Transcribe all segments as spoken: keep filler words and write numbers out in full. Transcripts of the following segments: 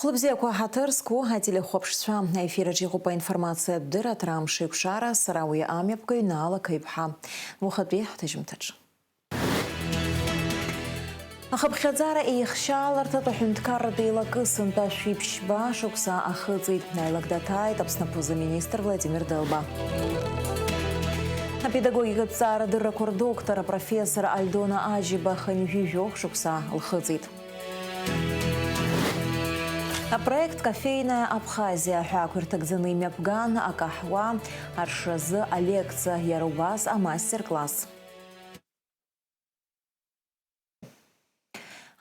Хәлыбзиақәа ҳаҭыр зқәу ателехәаԥшцәа, аефир аҿы иҟоуп аинформациатә дырраҭара Амш еиқәшара, сара уи амҩаԥгаҩ Наала Қаиԥҳа. Уахатәи ҳҭыжьымҭаҿ. Ахыԥхьаӡара еихшьааларҭатә аҳәынҭқарратә еилакы сынтәа шәиԥшьба шықәса ахыҵит. Аилак даҭааит Аԥсны аԥыза-министр Владимир Делба. Апедагогикатә ҵаарадыррақәа рдоктор апрофессор Альдона Аџьба хынҩажәи жәохә шықәса лхыҵит. Апроект Кофейная Абхазия ҳәа ақәирҭагӡаны имҩаԥган, акаҳуа аршразы алекциа, иара убас амастер-класс.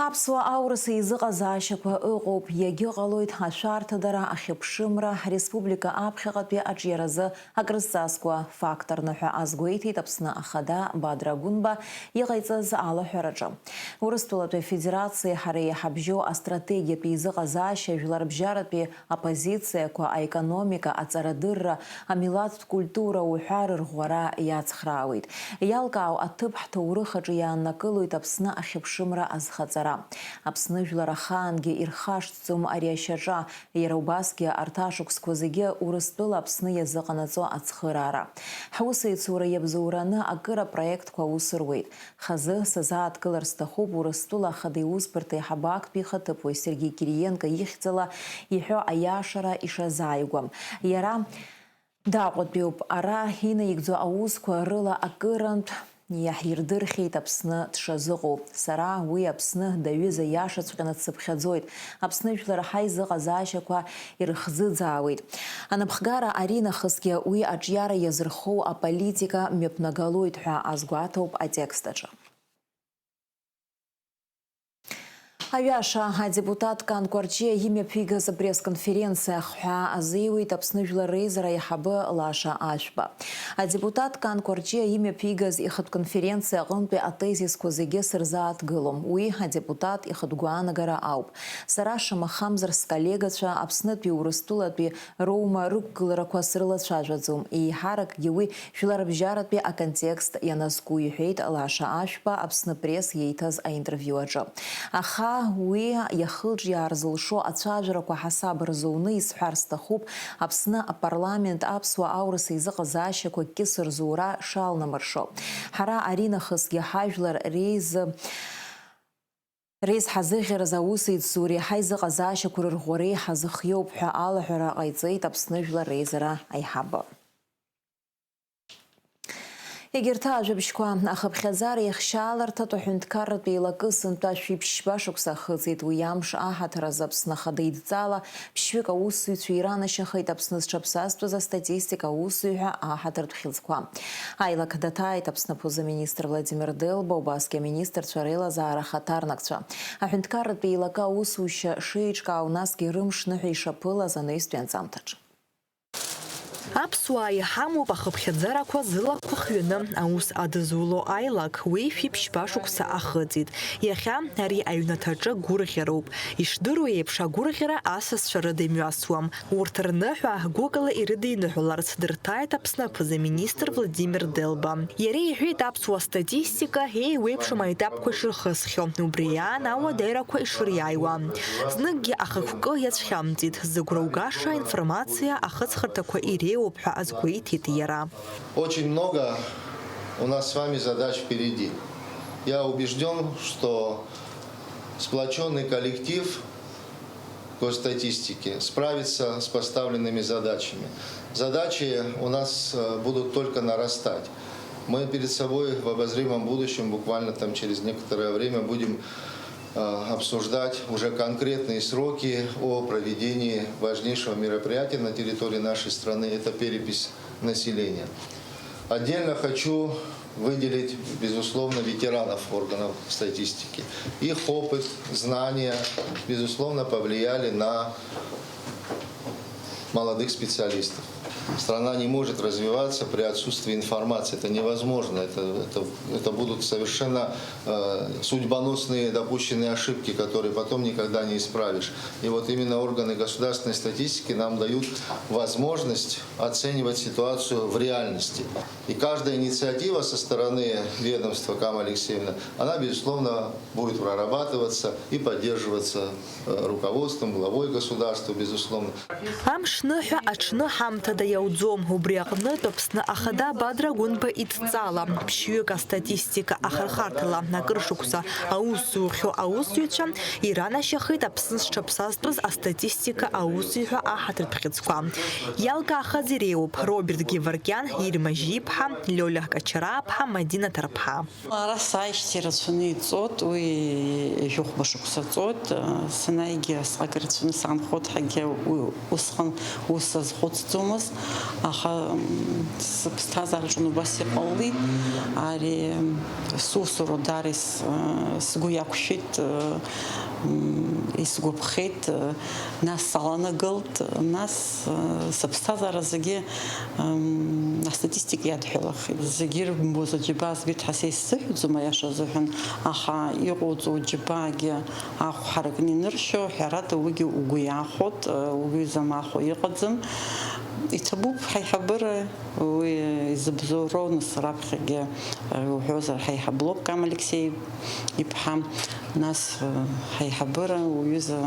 Аԥсуа аурыс еизыҟазаашьақәа ыҟоуп, иагьыҟалоит ашәарҭадара, ахьыԥшымра, ҳреспублика аԥхьаҟатәи аҿиаразы акрызҵазкуа факторны ҳәа азгәеиҭеит Аԥсны Ахада Бадра Гәынба иҟаиҵаз алаҳәараҿы. Урыстәылатәи Афедерациеи ҳареи иҳабжьоу астратегиатә еизыҟазаашьа, жәларбжьаратәи апозициақәа, аекономика, аҵарадырра, амилаҭтә культура уҳәа рырӷәӷәара иацхраауеит. Иалкаау аҭыԥ ҳҭоурых аҿы иааннакылоит Аԥсны ахьыԥшымра азхаҵара. Аԥсны жәлар ахаангьы ирхашҭӡом ари ашьаҿа, иара убасгьы арҭ ашықәсқәа зегьы Урыстәыла Аԥсны иазыҟанаҵо ацхыраара. Ҳусеицура иабзоураны акыр апроектқәа аус руеит. Хазы сазааҭгылар сҭахуп Урыстәыла Ахада Иусбарҭа аиҳабы актәи ихаҭыԥуаҩ Сергеи Кириенко ихьӡала иҳәо аиашара ишазааигәам. Иара дааҟәатәиуп. Ара инаигӡо аусқәа рыла акырынтә иаҳирдырхьеит Аԥсны дшазыҟоу. Сара уи Аԥсны даҩыза иашаҵәҟьаны дсыԥхьаӡоит. Аԥсны жәлар ҳаизыҟазаашьақәа ирыхӡыӡаауеит. Анапхгара аринахысгьы уи аҿиара иазырхоу аполитика мҩаԥнагалоит ҳәа азгәаҭоуп атекст аҿы. Аҩаша, адепутат Кан Кәарҷиа имҩаԥигаз апресс-конференциа ахҳәаа азиуит Аԥсны Жәлар Реизара аиҳабы Лаша Ашәба. Адепутат Кан Кәарҷиа имҩаԥигаз ихатә конференциа аҟынтәи атезисқәа зегьы сырзааҭгылом, уи адепутат ихатә гәаанагара ауп. Сара, шамахамзар, сколлегацәа Аԥснытәи Урыстәылатәи роума рықәгыларақәа срылацәажәаӡом, еиҳаракгьы уи жәларбжьаратәи аконтекст ианазку, иҳәеит Лаша Ашәба Аԥсны Пресс ииҭаз аинтервиу аҿы. Аха уи иахылҿиаар зылшо ацәажәарақәа ҳасаб рзуны исҳәар сҭахуп, Аԥсны апарламент аԥсуа аурыс еизыҟазаашьақәа кьыс рзура шалнамыршо. Ҳара аринахысгьы ҳажәлар реизы Реизҳазыӷьараз аус еицзуреи ҳаизыҟазаашьақәа рырӷәӷәареи ҳазыхиоуп ҳәа алаҳәара ҟаиҵеит Аԥсны Жәлар Реизара аиҳабы. Егьырҭ ажәабжьқәа, ахыԥхьаӡара иахшьааларҭатә аҳәынҭқарратә еилакы сынтәа шәиԥшьба шықәса ахыҵит, уи амш аҳаҭыр азы Аԥсны Ахада идҵала ԥшьҩык аусзуҩцәа иранашьахеит Аԥсны зҽаԥсазтәыз астатистика аусзуҩ ҳәа аҳаҭыртә хьыӡқәа. Аилак даҭааит Аԥсны аԥыза-министр Владимир Делба, убасгьы аминистрцәа реилазаара ахаҭарнакцәа. Аҳәынҭқарратә еилакы аусушьа шеиҿкаау, насгьы рымш ныҳәа ишаԥылаз анаҩстәи анҵамҭаҿ. Аԥсуаа иҳамоуп ахыԥхьаӡарақәа зылақәа хҩаны аус адызуло аилак, уи шәиԥшьба шықәса ахыҵит. Иахьа ари аҩнаҭаҿы гәырӷьароуп. Ишдыру еиԥш, агәырӷьара асасцәа рыда имҩасуам. Урҭ рныҳәа гәыкала ирыдиныҳәаларц дырҭааит Аԥсны аԥыза-министр Владимир Делба. Иара иҳәеит, аԥсуа статистика еиуеиԥшым аетапқәа ишырхысхьоу, убри аан ауадаҩрақәа ишыриааиуа. Зныкгьы ахықәкы иацәхьамҵит, зыгәра угаша аинформациа ахыҵхырҭақәа иреиуоуп ҳәа азгәеиҭеит иара. Очень много у нас с вами задач впереди. Я убежден, что сплоченный коллектив госстатистики справится с поставленными задачами. Задачи у нас, э, будут только нарастать. Мы перед собой в обозримом будущем, буквально там через некоторое время, будем, э, обсуждать уже конкретные сроки о проведении важнейшего мероприятия на территории нашей страны. Это перепись населения. Отдельно хочу выделить, безусловно, ветеранов органов статистики. Их опыт, знания, безусловно, повлияли на молодых специалистов. Страна не может развиваться при отсутствии информации. Это невозможно. Это, это, это будут совершенно э, судьбоносные допущенные ошибки, которые потом никогда не исправишь. И вот именно органы государственной статистики нам дают возможность оценивать ситуацию в реальности. И каждая инициатива со стороны ведомства, Кама Алексеевна, она, безусловно, будет прорабатываться и поддерживаться э, руководством, главой государства, безусловно. Амш ныҳәа аҽны ҳамҭада иауӡом, убри аҟнытә Аԥсны Ахада Бадра Гәынба идҵала, ԥшьҩык астатистика ахырхарҭала акыр шықәса аус зухьоу аусзуҩцәа иранашьахеит Аԥсны зҽаԥсазтәыз астатистика аусзуҩцәа аҳаҭыртә бӷьыцқәа. Иалкаахаз иреиуоуп Роберт Геворкиан, Ирма Жьиԥҳа, Лиолиа Качарааԥҳа, Мадина Ҭарԥҳа. Ара сааижьҭеи рацәаны иҵоит, уи ҩажәи хәба шықәса ҵоит. Санааигьы асҟак рацәаны саанхоит, ҳәагьы уи усҟан ус сазхәыцӡомызт, аха, м, сыԥсҭазаараҿы убас иҟалеит. Ари, м, сусура даара ис-, сгәы иақәшәеит, м, исгәаԥхеит, нас саланагалт, нас, сыԥсҭазаара зегьы Ам, астатистика иадҳәалахеит. Зегьы ирымбоз аџьабаа збеит ҳәа са исзыҳәаӡом, аиаша азыҳәан, аха иҟоуҵо џьабаагьы ахә ҳаракны иныршьо, ҳәарада, уигьы угәы иахәоит, уаҩы изамахо иҟаӡам. Иҭабуп ҳаиҳабыра, уи изыбзоуроу, нас раԥхьагьы, уҳәозар, ҳаиҳаб лоуп Кама Алексеи иԥҳа, нас, ҳаиҳабыра, уҩыза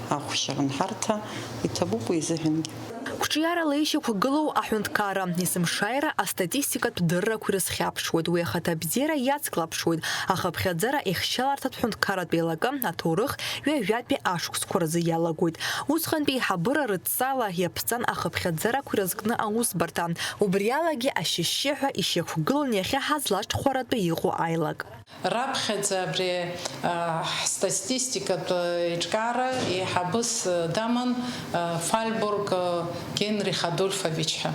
ахәшьара анҳарҭа, иҭабуп уи изыҳәангьы. Қәҿиарала ишьақәгылоу аҳәынҭқарра, есымшааира астатистикатә дыррақәа ирызхьаԥшуеит, уи ахаҭабзиара иацклаԥшуеит, ахыԥхьаӡара ихшьаларҭатә ҳәынҭқарратә еилакы аҭоурых ҩажәатәи ашықәсқәа рзы иалагоит. Усҟантәи аиҳабыра рыдҵала иаԥҵан ахыԥхьаӡарақәа ирызкны аусбарҭа, убриалагьы ашьшьыҳәа ишьақәгылан иахьа ҳазлаҽхәаратәы иҟоу аилак. Раԥхьаӡа абри, а, ҳстатистикатә еиҿкаара еиҳабыс, а, даман, а, Фальбург, а, Генрих Адольфович ҳәа.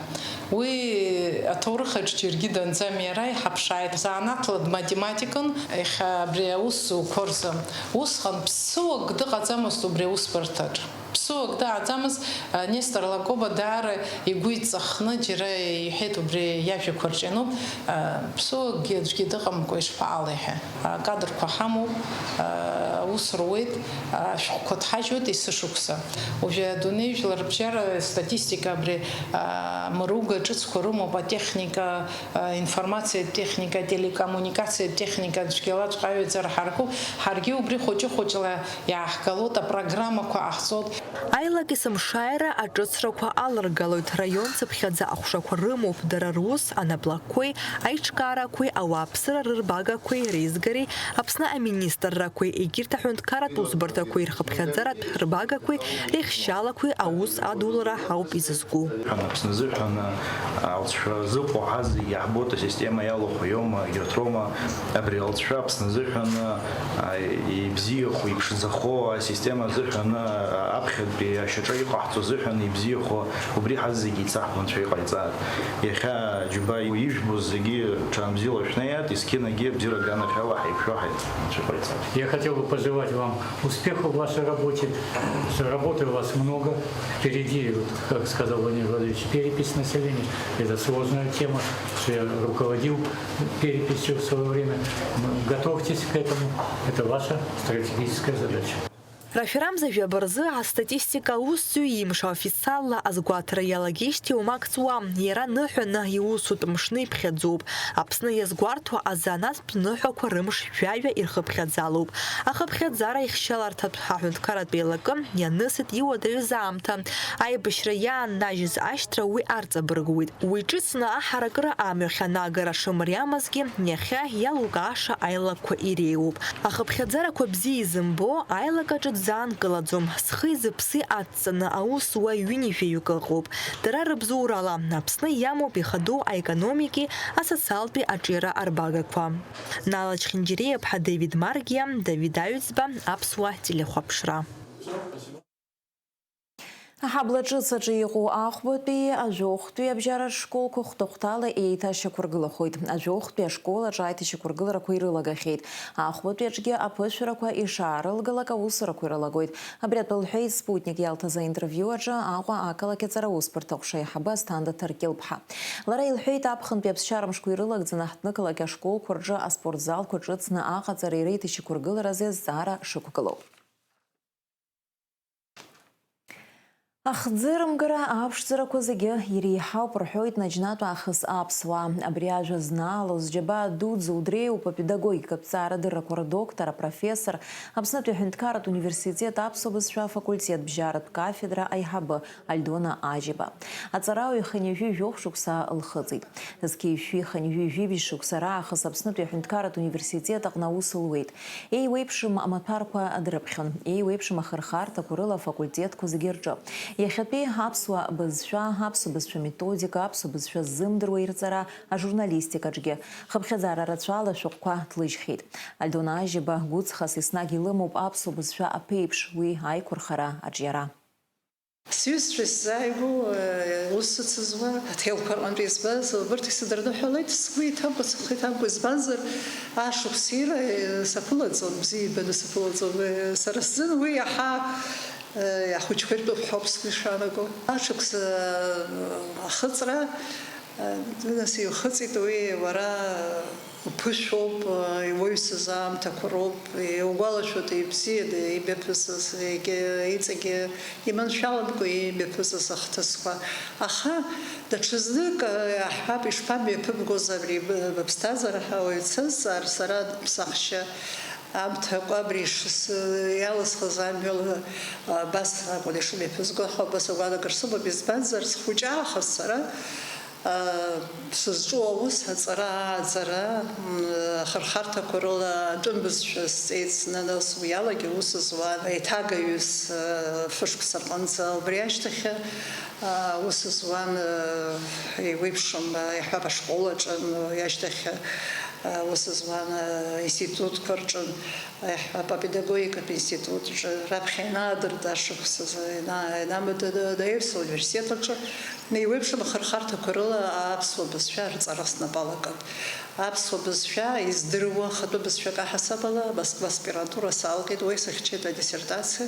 Уи аҭоурых аҿы џьаргьы данӡам иара, иҳаԥшааит. Занааҭла дматематикын, иахьа абри аус зуқәа рзы. Усҟан ԥсыуак дыҟаӡамызт убри аусбарҭаҿ. Ԥсыуак дааӡамыз, а, Нестор Лакоба даара игәы иҵахны џьара иҳәеит, убри иажәақәа рҿы иануп, а, ԥсыуакгьы аӡәгьы дыҟамкәа ишԥаҟалеи ҳәа. Акадрқәа ҳамоуп, а, аус руеит, а, ашәҟәқәа ҭҳажьуеит есышықәса. Уажәы адунеи жәларбжьара статистика абри, а, мыруга ҿыцқәа рымоуп, атехника, а, информациатә техника, телекоммуникациатә техника цәгьалаҵәҟьа аҩаӡара ҳаркуп, ҳаргьы убри хәыҷы-хәыҷла иааҳгалоит, апрограммақәа ҟаҳҵоит. Аилак есымшааира аҿыцрақәа аларгалоит, раион цыԥхьаӡа аҟәшақәа рымоуп, дара рус анаплакқәеи, аиҿкаарақәеи, ауааԥсыра рырбагақәеи реизгареи, Аԥсны аминистррақәеи егьырҭ аҳәынҭқарратә усбарҭақәеи рхыԥхьаӡаратә рбагақәеи реихшьаалақәеи аус адулара ауп изызку. Аԥсны азыҳәан алҵшәа зыҟоу ҳазегьы иаҳбоит, асистема иалахәу иоума, егьырҭ роума, абри алҵшәа Аԥсны азыҳәан, а, ибзиахо, иԥшӡахо, асистема азыҳәан, а, аԥхьатәи ашьаҿа иҟаҳҵо азыҳәан ибзиахо, убри ҳазегьы еицаҳбо Анцәа иҟаиҵааит. Иахьа џьба ижәбоз зегьы ҽаанбзиала шәнеиааит, есқьынагьы абзиара аганахьала ҳаиқәшәо ҳаи-, Анцәа иҟаиҵааит. Я хотел бы пожелать вам успехов в вашей работе. Работы у вас много впереди, вот, как сказал Владимир Владимирович, перепись населения. Это сложная тема. Я руководил переписью в свое время. Готовьтесь к этому. Это ваша стратегическая задача. Рашәарамза жәаба рзы астатистика аусзуҩ имш официалла азгәаҭара иалагеижьҭеи уамак ҵуам. Иара ныҳәаны иусутә мшны иԥхьаӡоуп. Аԥсны иазгәарҭо азанааҭтә ныҳәақәа рымш жәаҩа ирхыԥхьаӡалоуп. Ахыԥхьаӡара ихшьаларҭатә аҳәынҭқарратә еилакы ианысит иуадаҩыз аамҭа. Аибашьра иааннажьыз ашьҭра уи арҵабыргуеит. Уи ҿыцны аҳаракыра амҩахь анагара шымариамызгьы, иахьа иалукааша аилакқәа иреиуоуп. Ахыԥхьаӡарақәа бзиа изымбо аилак аҿы дзаанкылаӡом, зхи зыԥси адҵаны аус зуа ҩынҩажәаҩык ыҟоуп. Дара рыбзоурала, Аԥсны иамоуп ихадоу аекономики, асоциалтәи аҿиара арбагақәа. Нала Чхинџьириаԥҳа, Давид Маргиа, Давид Аҩӡба, Аԥсуа телехәаԥшра. Аҳабла ҿыц аҿы иҟоу ахәбатәи ажәохәтәи абжьаратә школқәа хәҭа-хәҭала еиҭашьақәыргылахоит. Ажәохәтәи ашкол аҿы аиҭашьақәыргыларақәа ирылагахьеит. Ахәбатәи аҿгьы аԥышәарақәа ишаарылгалак аусурақәа ирылагоит. Абри атәы лҳәеит Спутник иалҭаз аинтервиу аҿы Аҟәа ақалақь аҵара усбарҭа аҟәша аиҳабы Асҭанда Ҭаркьылԥҳа. Лара илҳәеит, аԥхынтәи аԥсшьарамшқәа ирылагӡаны аҳҭнықалақь ашколқәа рҿы аспортзалқәа ҿыцны аҟаҵареи реиҭашьақәыргыларазы азҵаара шықәгылоу. Ахӡырымгара аԥшӡарақәа зегьы иреиҳауп рҳәоит наџьнатә аахыс аԥсуаа. Абри ажәа знаало зџьабаа дуӡӡоу дреиуоуп апедагогикатә ҭҵаарадыррақәа рдоктор, апрофессор, Аԥснытәи аҳәынҭқарратә университет аԥсуа бызшәа афакультет бжьаратә кафедра аиҳабы Альдона Ажьеба. Аҵарауаҩ хынҩажәи жәохә шықәса лхыҵит. Зқьи жәшәи хынҩажәи жәибжь шықәса раахыс Аԥснытәи аҳәынҭқарратә университет аҟны аус луеит. Еиуеиԥшым амаҭәарқәа дрыԥхьон, еиуеиԥшым ахырхарҭақәа рыла афакультетқәа зегьы рҿы. Иахьатәи аԥсуа бызшәа, аԥсуа бызшәа методика, аԥсуа бызшәа ззымдыруа ирҵара, ажурналистикаҿгьы хыԥхьаӡара рацәала ашәҟәқәа ҭлыжьхьеит. Альдона Ажьеба гәыҵхас еснагь илымоуп аԥсуа бызшәа аԥеиԥш, уи аиқәырхара, аҿиара. Сҩызцәа исзааигәоу, э, ус сыцызуа, аҭелқәа рҟынтә избаз, убырҭ исыдырныҳәалеит, сгәы иҭамкәа, сыхы иҭамкәа, избанзар, ашықәс ира, э, саԥылаӡом, бзиа ибаны саԥылаӡом, э, сара сзын уи иаҳа, э, ахәыҷқәа иртәуп ҳәа ауп сгәы ишаанаго. Ашықәс, э, ахыҵра, э, нас иухыҵит уи, уара, уԥышәоуп, иуаҩсыз аамҭақәа роуп, иугәалашәоит ибзианы имҩаԥысыз, егьа иҵегьы иманшәаламкәа имҩаԥысыз ахҭысқәа. Аха даҽазнык, иаҳҳәап, ишԥамҩаԥымгоз абри быԥсҭазаара ҳәа уаҩ дсазҵаар, сара саҳәшьа аамҭақәа абри шыс-, иалысхыз амҩала абас акәын ишымҩаԥызго, аха убас агәаанагара сымам, избанзар, схәыҷаахыс сара, Сызҿу аус аҵара, ааӡара, ахырхарҭақәа рыла атәым бызшәа сҵеит, нас уи алагьы аус зуан, еиҭагаҩыс, фышықәса рҟынӡа. Убри ашьҭахь аус зуан, еиуеиԥшым, иаҳҳәап, ашкол аҿын, уи ашьҭахь аус зуан, институтқәа рҿын. Еҳ, апедагогикатә институтаҿы раԥхьа ианаадырт ашықәсазы, иана-, ианамаданы анаҩс ауниверситет аҿы, еиуеиԥшым ахырхарҭақәа рыла аԥсуа бызшәа арҵара снапы алакын. Аԥсуа бызшәа издыруа ахатәы бызшәак аҳасабала Москва аспирантура салгеит, уи сыхьчеит адиссертациа.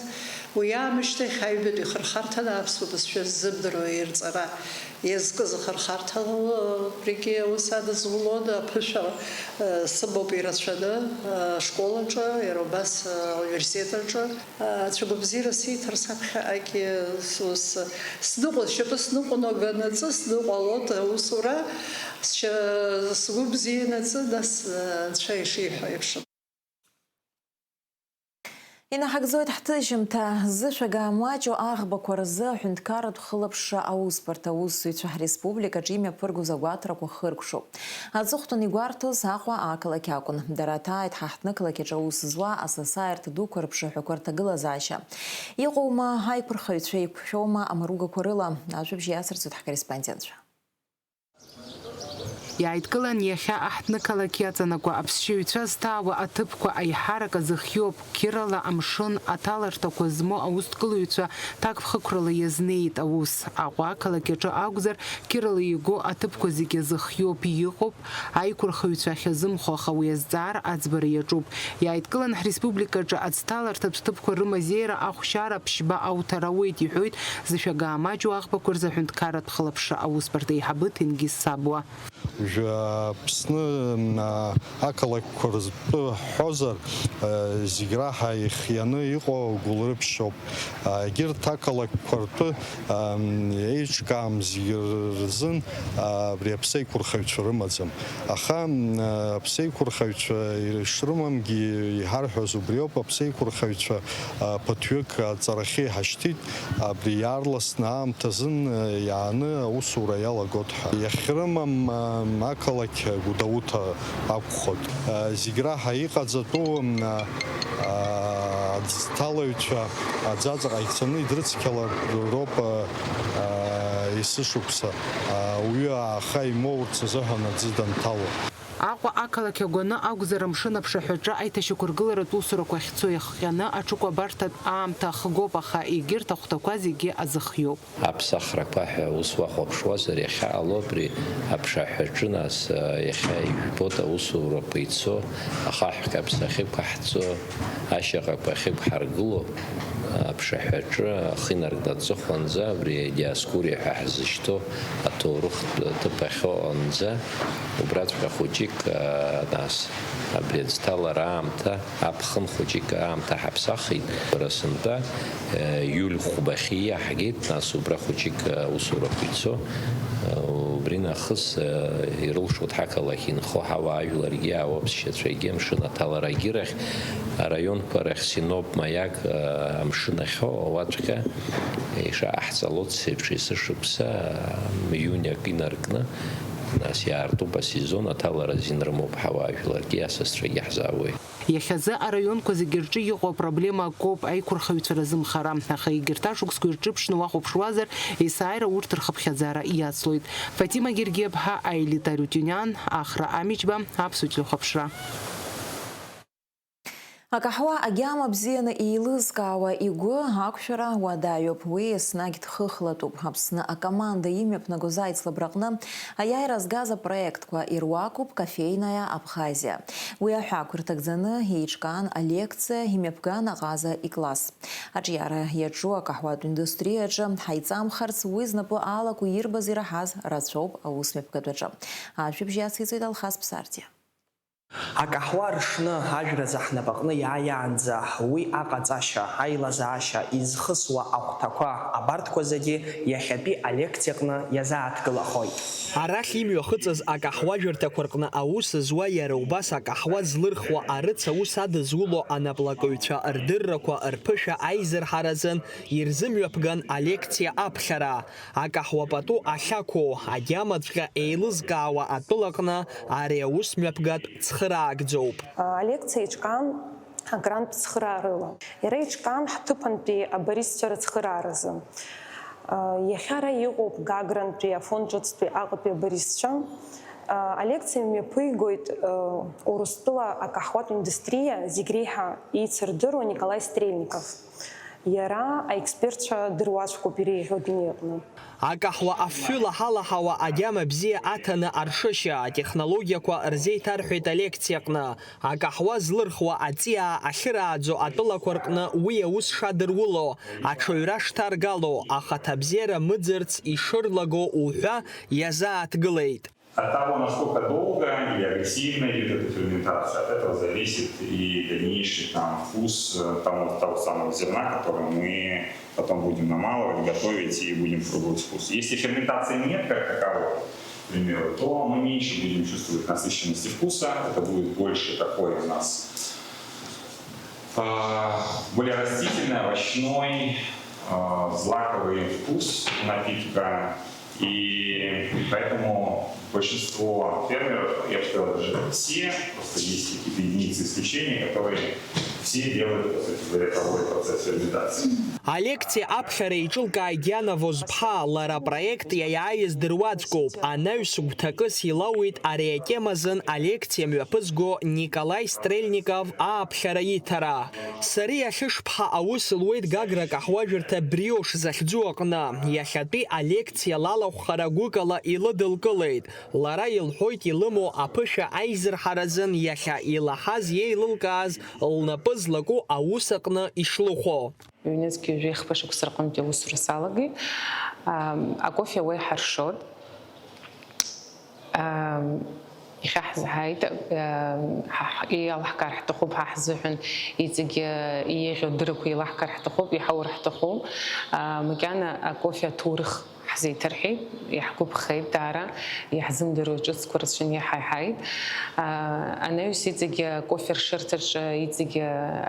Уи аамышьҭахь аҩбатәи ахырхарҭан аԥсуа бызшәа ззымдыруа ирҵара иазкыз ахырхарҭала убригьы аус адызулон, аԥышәа, э, сымоуп ирацәаны, э, ашкол аҿы, иара убас, э, ауниверситет аҿы. Э, ацәагәабзиара сиҭар саԥхьаҟагьы сус сныҟәо, сшьапы сныҟәнагонаҵы сныҟәалон аусура, сшьа-, сгәы бзианаҵы, нас, э, анцәа ишиҳәо еиԥш. Инаҳагӡоит ҳҭыжьымҭа. Зышәага амаҷу аӷбақәа рзы аҳәынҭқарратә хылаԥшра аусбарҭа аусзуҩцәа ҳреспубликаҿы имҩаԥыргоз агәаҭарақәа хыркәшоуп. Аҵыхәтәан игәарҭоз Аҟәа ақалақь акәын. Дара ҭааит ҳаҳҭнықалақь аҿы аус зуа асасааирҭа дуқәа рыԥшаҳәақәа рҭагылазаашьа. Иҟоума аиқәырхаҩцәа, еиқәшәома амаругақәа рыла? Ажәабжь иацырҵоит ҳкорреспондентцәа. Иааидкылан иахьа аҳҭнықалақь иаҵанакуа аԥсшьаҩцәа зҭаауа аҭыԥқәа аиҳарак азыхиоуп, қьырала амшын аҭаларҭақәа змоу аусҭгылаҩцәа ҭакԥхықәрала иазнеит аус. Аҟәа ақалақь аҿы акәзар, қьырала игоу аҭыԥқәа зегьы азыхиоуп, иҟоуп, аиқәырхаҩцәа ахьазымхо, аха уи азҵаара аӡбара иаҿуп. Иааидкылан ҳреспубликаҿы аӡҭаларҭатә ҭыԥқәа рымазеира ахәшьара ԥшьба ауҭар ауеит, иҳәоит зышәага амаҷу аӷбақәа рзы аҳәынҭқарратә хылаԥшра аусбарҭа аиҳабы Ҭенгиз Сабуа. Уажәы Аԥсны, а, ақалақьқәа ртәы ҳҳәозар, а, зегь раҳа ихианы иҟоу агәылрыԥшьоуп. А, егьырҭ ақалақьқәа ртәы, а, еиҿкаам зегь рзын, а, абри аԥсеиқәырхаҩцәа рымаӡам. Аха, а, аԥсеиқәырхаҩцәа ишрымамгьы иҳарҳәоз убриоуп, аԥсеиқәырхаҩцәа, а, ԥыҭҩык аҵарахьы иҳашьҭит. Абри иаарласны аамҭазын иааны аусура иалагот ҳәа. Иахьрымам ақалақь Гәдоуҭа акәхоит. Зегь раҳа иҟаҵатәу аӡҭалаҩцәа аӡаҵаҟа ицаны идрыцқьалар роуп есышықәса ауаҩы ааха имоурц азыҳәан аӡы данҭало. Аҟәа ақалақь агәаны акәзар, амшын аԥшаҳәаҿы аиҭашьақәыргыларатә усурақәа ахьцо иахҟьаны аҽыкәабарҭатә аамҭа ахгоуп, аха егьырҭ ахәҭақәа зегьы азыхиоуп. Аԥсахрақәа ҳәа ус уахәаԥшуазар, иахьа ало абри аԥшаҳәаҿы, нас, иахьа ижәбоит аусурақәа ицо, ахаҳә каԥса ахьықәаҳҵо, ашьаҟақәа ахьықәҳаргыло, аԥшаҳәаҿы ахы инаркны аҵыхәанӡа, абри Диоскуриа ҳәа ҳзышьҭоу аҭоурыхтә ҭыԥ ахьоуанӡа, убраҵәҟьа хәыҷык, нас, абри аӡҭалара аамҭа, аԥхын хәыҷык аамҭа ҳаԥсахит, бара сынтәа, иуль хәбахьы иаҳгеит, нас убра хәыҷык аусурақәа ицо, убри нахыс ирылшоит ҳақалақь инхо ҳауаажәларгьы, ауаԥсшьацәагьы, амшын аҭаларагьы рахь, араионқәа рахь синоп маиак амшын ахьоу, уаҵәҟьа ишаҟаҳҵалоц еиԥш есышықәса мҩуниак инаркны, нас иаартуп асезон, аҭалара азин рымоуп ҳауаажәларгьы, асасцәагьы ҳзаауеит. Иахьазы араионқәа зегьы рҿы иҟоу апроблема акоуп аиқәырхаҩцәа рзымхара, аха егьырҭ ашықәсқәа ирҿыԥшны уахәаԥшуазар, есааира урҭ рхыԥхьаӡара иацлоит. Фатима Гергиаԥҳа, Аелита Рутиуниан, Ахра Амичба, Аԥсуа телехәаԥшра. Акаҳуа агьама бзианы еилызкаауа игәы ақәшәара уадаҩуп. Уи еснагь дхыхлатәуп. Аԥсны акоманда имҩаԥнагоз аицлабраҟны аиааира згаз апроектқәа ируакуп Кофейная Абхазия. Уи аҳәаақәа ирҭагӡаны еиҿкаан алекциа, имҩаԥган аҟаза икласс. Аҿиара иаҿу акаҳуатә индустриаҿы ҳаиҵамхарц уи знапы алаку ирбаз ираҳаз рацәоуп аус мҩаԥгатәаҿы. Ажәабжь иациҵоит Алхас Ԥсардиа. Акаҳуа ршны ажәразы ҳнапаҟны иааиаанӡа уи аҟаҵашьа, аилазаашьа, изхысуа ахәҭақәа, абарҭқәа зегьы иахьатәи алекциаҟны иазааҭгылахоит. Арахь имҩахыҵыз акаҳуажәырҭақәа рҟны аус зуа, иара убас акаҳуа злырхуа арыц аус адызуло анаплакыҩцәа рдыррақәа рԥышәа аизырҳаразын ирзымҩаԥган алекциа аԥхьара. Акаҳуа пату ахьақәу, агьамаҵәҟьа еилызкаауа атәылаҟны ари аус мҩаԥгатә цхыраагӡоуп. Алекциа еиҿкаан агранттә цхыраарыла. Иара еиҿкаан ҳҭыԥантәи абаристцәа рыцхырааразы. Иахьа ара иҟоуп Гагрантәи, Афон ҿыцтәи, Аҟәатәи абаристцәа. Алекциа мҩаԥигоит Урыстәыла акаҳуатә индустриа зегь реиҳа еицырдыруа Николаи Стрельников. Иара аекспертцәа дыруаӡәкуп иреиӷьу адунеи аҟны. Акаҳуа афҩы лаҳалаҳауа агьама бзиа аҭаны аршышьа, атехнологиақәа рзеиҭарҳәеит алекциаҟны. Акаҳуа злырхуа аҵиаа ахьырааӡо атәылақәа рҟны уи аус шадыруло, аҽаҩра шҭаргало, ахаҭабзиара мыӡырц ишырлаго уҳәа иазааҭгылеит. От того, насколько долго или агрессивно идет эта ферментация, от этого зависит и дальнейший там вкус э, того, того самого зерна, которое мы потом будем намалывать, готовить и будем пробовать вкус. Если ферментации нет как таковой, к примеру, то мы меньше будем чувствовать насыщенности вкуса, это будет больше такой у нас а, более растительный, овощной, а, злаковый вкус напитка. И поэтому большинство фермеров, я бы сказал, даже все, просто есть какие-то единицы исключения, которые все делают, по сути говоря, торговый процесс ферментации. Алекциа аԥхьара еиҿылкааит Диана Возԥҳа, лара апроект иаиааиз дыруаӡәкуп. Анаҩс гәҭакыс илоуит ари атема азын алекциа мҩаԥызго Николаи Стрельников ааԥхьара иҭара. Сара иахьышԥҳа аус луеит Гагра акаҳуажәырҭа Бриош захьӡу аҟны. Иахьатәи алекциа лалахәхара гәыкала илыдылкылеит. Лара илҳәоит илымоу аԥышәа аизырҳаразын иахьа илаҳаз иеилылкааз лнапы злаку аус аҟны ишлыхәо. Ҩнызқь ҩажәи хԥа шықәса рҟынтәи аусура салагеит. Ам, акофе уеиҳа ршоит. Ам, иахьа ҳзаҳаит, ам, ҳа, ҳ-, иалаҳкаар ҳҭахуп ҳа ҳзыҳәан иҵегь, а, иеиӷьу адыррақәа еилаҳкаар ҳҭахуп, иҳаур ҳҭахуп. А, макьана акофе аҭоурых ҳзеиҭарҳәеит, иаҳгәаԥхеит даара, иаҳзымдыруа ҿыцқәа рацәаны иҳаиҳаит. А, анаҩс иҵегь акофе ршырҭаҿы иҵегь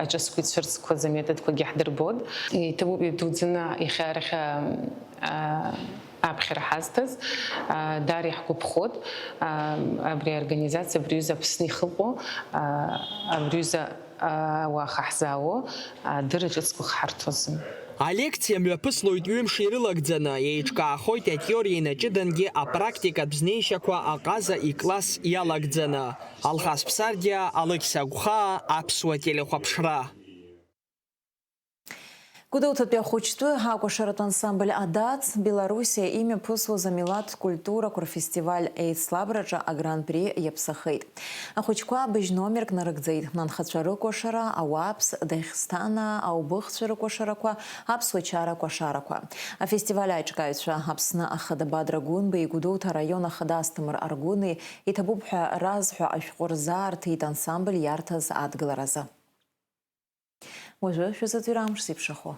аҿыцқәеи цәырҵқәа заметодқәагьы ҳдырбоит. Иҭабуп идуӡӡаны иахьа арахь, а, аԥхьара ҳазҭаз, а, даара иаҳгәаԥхоит, а, абри аорганизациа, абри аҩыза Аԥсны ихыҟоу, а, абри аҩыза, а, ауаа хаа ҳзаауа, а, дырра ҿыцқәа хҳарҭозын. Алекциа мҩаԥыслоит ҩымш ирылагӡаны, еиҿкаахоит атеориеи наҷыдангьы апрактикатә знеишьақәа аҟаза икласс иалагӡаны. Алхас Ԥсардиа, Алықьса Гәхаа, Аԥсуа телехәаԥшра. Гәдоуҭатәи ахәыҷтәы акәашаратә ансамбль Адац Белоруссиа имҩаԥысуаз амилаҭтә культурақәа рфестиваль еицлабраҿы агран-при иаԥсахеит. Ахәыҷқәа быжь номерк нарыгӡеит, анхацәа рыкәашара, ауааԥс, Даӷьсҭанаа, аубыхцәа рыкәашарақәа, аԥсуа чара кәашарақәа. Афестиваль аиҿкааҩцәа Аԥсны ахада Бадра Гәынбеи, Гәдоуҭа араион ахада Асҭамыр Аргәыни, Иҭабуп ҳәа разҳәо ашәҟәы рзаарҭеит ансамбль иарҭаз адгыларазы. Уажәы шәазыӡырҩра амш зеиԥшрахо.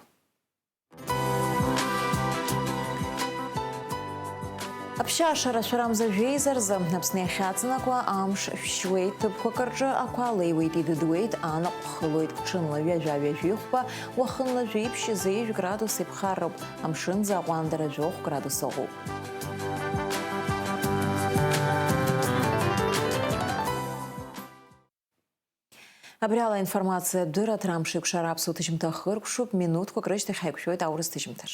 Аԥшьа ашара шәарамза жәеиза рзы Аԥсны иахьаҵанакуа амш шәшьуеит, ҭыԥқәак рҿы ақәа леиуеит, идыдуеит, анаҟә хылоит, ҽынла ҩажәа-ҩажәихәба, уахынла жәиԥшь-зеижә градус иԥхарроуп, амшынӡы аҟәандара жәохә градус ыҟоуп. Абри ала аинформациатә дырраҭара амш еиқәшара аԥсуа ҭыжьымҭа хыркәшоуп, минуҭқәак рышьҭахь ҳаиқәшәоит аурыс ҭыжьымҭаҿ.